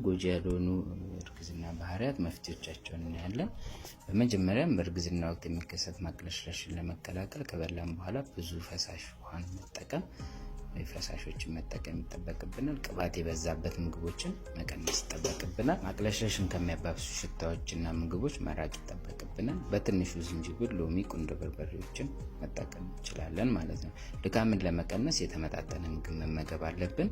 ጎጂ ያልሆኑ እርግዝና ባህሪያት መፍትሄዎቻቸውን እናያለን። በመጀመሪያም በእርግዝና ወቅት የሚከሰት ማቅለሽለሽን ለመከላከል ከበላን በኋላ ብዙ ፈሳሽ ውሃን መጠቀም ወይ ፈሳሾችን መጠቀም ይጠበቅብናል። ቅባት የበዛበት ምግቦችን መቀነስ ይጠበቅብናል። ማቅለሽለሽን ከሚያባብሱ ሽታዎችና ምግቦች መራቅ ይጠበቅብናል። በትንሹ ዝንጅብል፣ ሎሚ፣ ቁንዶ በርበሬዎችን መጠቀም እንችላለን ማለት ነው። ድካምን ለመቀነስ የተመጣጠነ ምግብ መመገብ አለብን።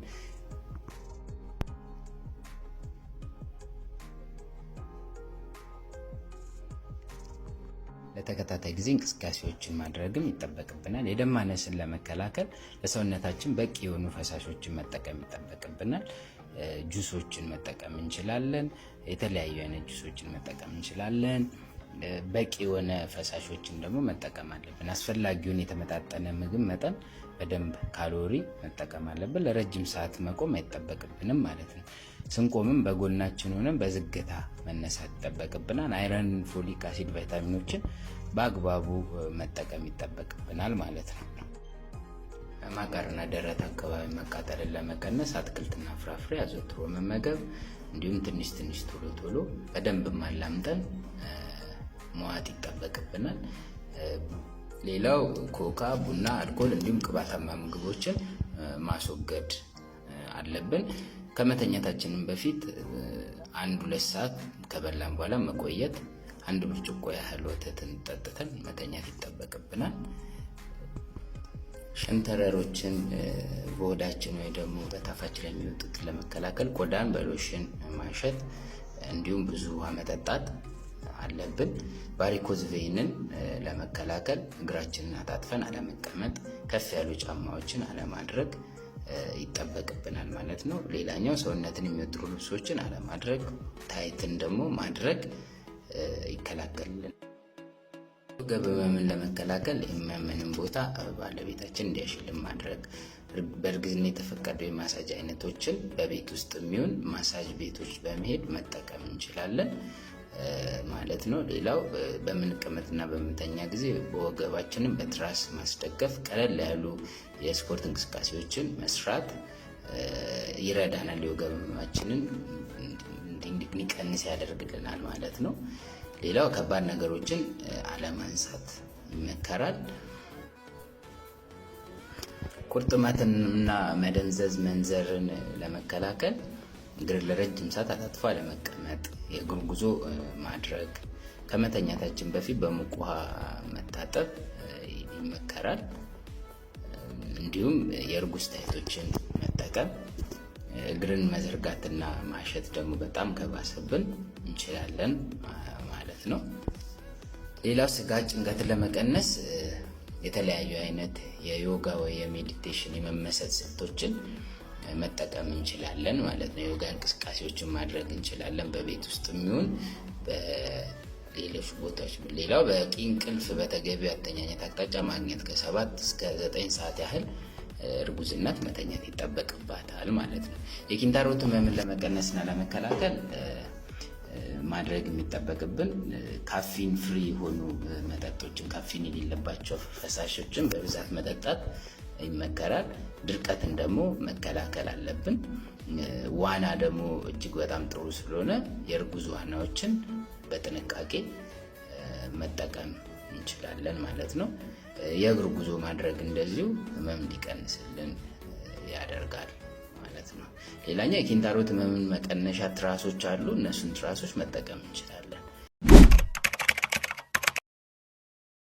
ለተከታታይ ጊዜ እንቅስቃሴዎችን ማድረግም ይጠበቅብናል። የደም ማነስን ለመከላከል ለሰውነታችን በቂ የሆኑ ፈሳሾችን መጠቀም ይጠበቅብናል። ጁሶችን መጠቀም እንችላለን። የተለያዩ አይነት ጁሶችን መጠቀም እንችላለን። በቂ የሆነ ፈሳሾችን ደግሞ መጠቀም አለብን። አስፈላጊውን የተመጣጠነ ምግብ መጠን በደንብ ካሎሪ መጠቀም አለብን። ለረጅም ሰዓት መቆም አይጠበቅብንም ማለት ነው። ስንቆምም በጎናችን ሆነን በዝግታ መነሳት ይጠበቅብናል። Iron፣ folic acid፣ ቫይታሚኖችን በአግባቡ መጠቀም ይጠበቅብናል ማለት ነው። ማቃርና ደረት አካባቢ መቃጠልን ለመቀነስ አትክልትና ፍራፍሬ አዘውትሮ መመገብ እንዲሁም ትንሽ ትንሽ ቶሎ ቶሎ በደንብ ማላምጠን መዋጥ ይጠበቅብናል። ሌላው ኮካ፣ ቡና፣ አልኮል እንዲሁም ቅባታማ ምግቦችን ማስወገድ አለብን። ከመተኛታችንም በፊት 1-2 ሰዓት ከበላን በኋላ መቆየት፣ 1 ብርጭቆ ያህል ወተትን ጠጥተን መተኛት ይጠበቅብናል። ሸንተረሮችን በሆዳችን ወይ ደግሞ በታፋችን ላይ የሚወጡትን ለመከላከል ቆዳን በሎሽን ማሸት እንዲሁም ብዙ ውሃ መጠጣት አለብን። Varicose vein ን ለመከላከል እግራችንን አጣጥፈን አለመቀመጥ፣ ከፍ ያሉ ጫማዎችን አለማድረግ ይጠበቅብናል ማለት ነው። ሌላኛው ሰውነትን የሚወጥሩ ልብሶችን አለማድረግ፣ tight ን ደግሞ ማድረግ ይከላከልልን። ወገብ ህመምን ለመከላከል የሚያመንን ቦታ ባለቤታችን እንዲያሽልን ማድረግ፣ በእርግዝና የተፈቀዱ የማሳጅ አይነቶችን በቤት ውስጥ የሚሆን ማሳጅ ቤቶች በመሄድ መጠቀም እንችላለን ማለት ነው። ሌላው በምንቀመጥና በምንተኛ ጊዜ በወገባችንን በትራስ ማስደገፍ፣ ቀለል ያሉ የስፖርት እንቅስቃሴዎችን መስራት ይረዳናል። የወገብ ህመማችንን እንዲቀንስ ያደርግልናል ማለት ነው። ሌላው ከባድ ነገሮችን አለማንሳት ይመከራል። ቁርጥማትንና መደንዘዝ መንዘርን ለመከላከል እግርን ለረጅም ሰዓት አጣጥፎ አለመቀመጥ፣ የእግር ጉዞ ማድረግ፣ ከመተኛታችን በፊት በሙቅ ውሃ መታጠብ ይመከራል። እንዲሁም የእርጉዝ ታይቶችን መጠቀም፣ እግርን መዘርጋትና ማሸት ደግሞ በጣም ከባሰብን እንችላለን ማለት ነው። ሌላው ስጋት ጭንቀትን ለመቀነስ የተለያዩ አይነት የዮጋ ወይ የ meditation የመመሰጥ ስልቶችን መጠቀም እንችላለን ማለት ነው። የዮጋ እንቅስቃሴዎችን ማድረግ እንችላለን በቤት ውስጥ የሚሆን በሌሎች ቦታዎች። ሌላው በቂ እንቅልፍ በተገቢው አተኛኘት አቅጣጫ ማግኘት ከ7 እስከ 9 ሰዓት ያህል እርጉዝ እናት መተኛት ይጠበቅባታል ማለት ነው። የኪንታሮት ህመምን ለመቀነስና ለመከላከል ማድረግ የሚጠበቅብን caffeine free የሆኑ መጠጦችን፣ ካፊን የሌለባቸው ፈሳሾችን በብዛት መጠጣት ይመከራል። ድርቀትን ደግሞ መከላከል አለብን። ዋና ደግሞ እጅግ በጣም ጥሩ ስለሆነ የእርጉዝ ዋናዎችን በጥንቃቄ መጠቀም እንችላለን ማለት ነው። የእግር ጉዞ ማድረግ እንደዚሁ ህመም እንዲቀንስልን ያደርጋል ማለት ነው። ሌላኛው የኪንታሮት ህመምን መቀነሻ ትራሶች አሉ። እነሱን ትራሶች መጠቀም እንችላለን።